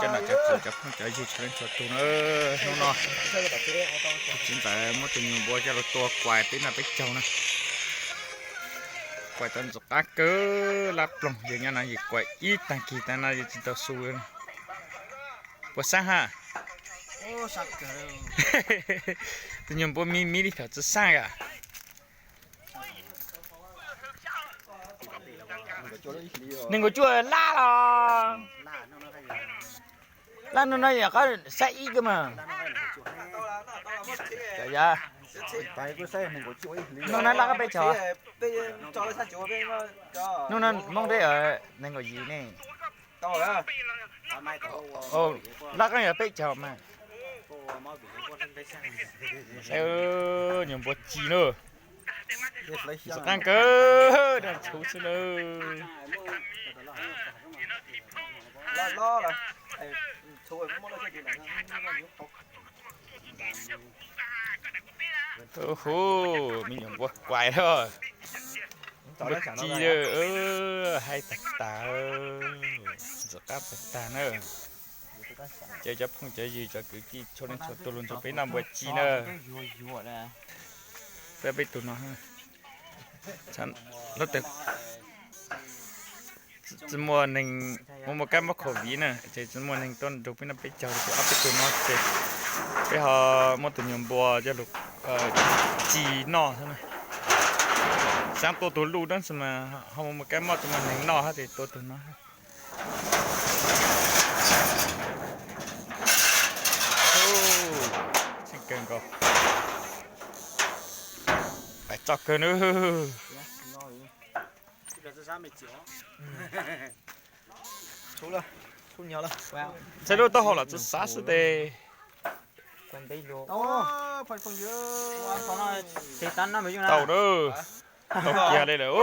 Cov niam cov txiv cov phooj cov ywg txhua leej txhua tus na, hnub no txiv ntxawm muab tus nyuag npua coj los tua kuais peb noj peb caug na. Kuais tau ntxim qab kawg lab ploog, yog nyob no yus kuais ib tag kis tag no yus tsis tau su. Puas sab ha? Tus nyuag npua me me li thaum tsis sab yom. Nees nkaum cuaj lab los? Lab no no yog qab sab ib kawg mas. Yog no na lab qab peb caug. Hnub no Hmoob teb nees nkaum yim ne. Lab qab yog peb caug mas. Saib, nyuag npua ci na. Ntxim qab kawg, daj tshauv xwb na. Hu, me nyuam npua kuais os. Npua ci, haib tag tag, ntxim qab tag tag na. Ces cov phooj cov ywg cov kwv tij txhua leej txhua tus los nrog peb noj npua ci na. Peb, peb tus no, tsis muaj neeg, muaj muaj kab mob COVID na ces tsis muaj neeg tuaj nrog peb noj peb caug li ces ob peb tus no ces peb ho muab tus nyuag npua coj los ci noj xwb na. Xav tua tus luj dab tsi mas ho muaj muaj kab mob tsis muaj neeg noj hab ces tua tus no. Tseeb kawg nkaus. Pais txoj kawg nawb. Txhais lub taub hau los txawv xav xwb tes. Tau na. Tau kiag li lawm.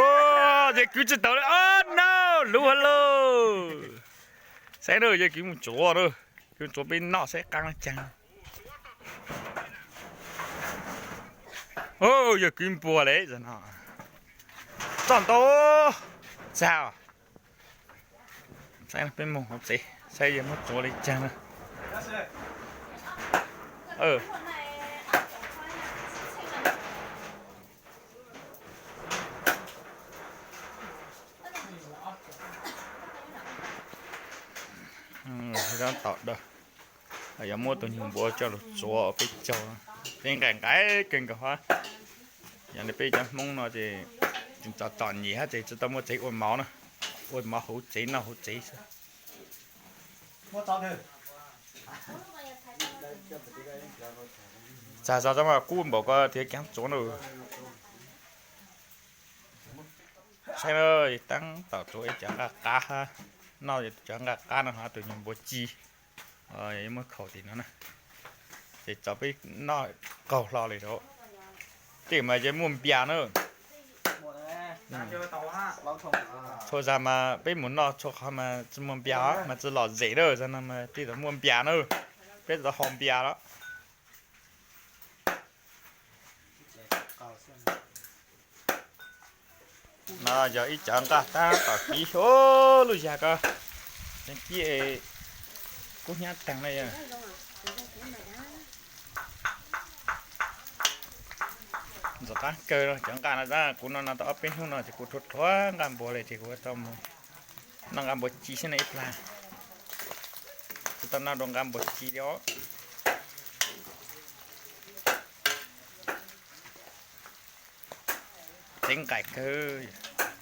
Yawg kwv tsis tau li, o no, luv hlo lauj. Saib na, yawg kwv mus tsuav na, kwv tsuav peb noj saib qab caag. Yawg kwv npua li no. Txoj ntau txag. Saib peb mus hauv tsev saib yawg muab tsuav li caag na. Tom dawb, yog muab tus nyuag npua coj los tsuav peb caug, peb nqaij nqaij kawg nkaus hab. Yog li peb cov Hmoob no ces tseem txom txom nyem hab ces tsis tau muaj tsev ua mov na, ua mov hauv tsev noj hauv tsev xwb. Txag zog tso mas kub npaum ko tias kev tsuav na. Saib na, taab tom tsuav ib cov nqaj qab hab, noj cov nqaj qab no hab tus nyuag npua ci, muab khaum tim no na, ces tso peb noj qaug hlo li rau. Tej mas yog muaj npias na. Txhua zag mas peb mus noj txhua qhov mas tsis muaj npias os, mas tsis lom zem na, zag no mas tej zaum muaj npias na, peb tau haus npias lawm. No yog ib cov nqaj tab tom kib, lub yag ko, tseem kib kub hnyiab taag na yog. Ntxim qab kawg cov nqaj no, kuv no no tau ob peb hnub no ces kuv rhuav rhuav nqaj npua li ces kuv tau mus noj nqaj npua ci xwb na ib plag. Tsis tau noj dua nqaj npua ci li os. Tsev nqaim kawg,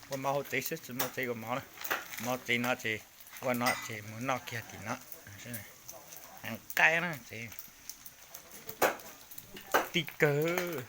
ua mov hauv tsev xwb tsis muaj tsev ua mov na. Mov tsev no ces ua no ces mus noj kiag tim no. Nqaij na ces tij kawg.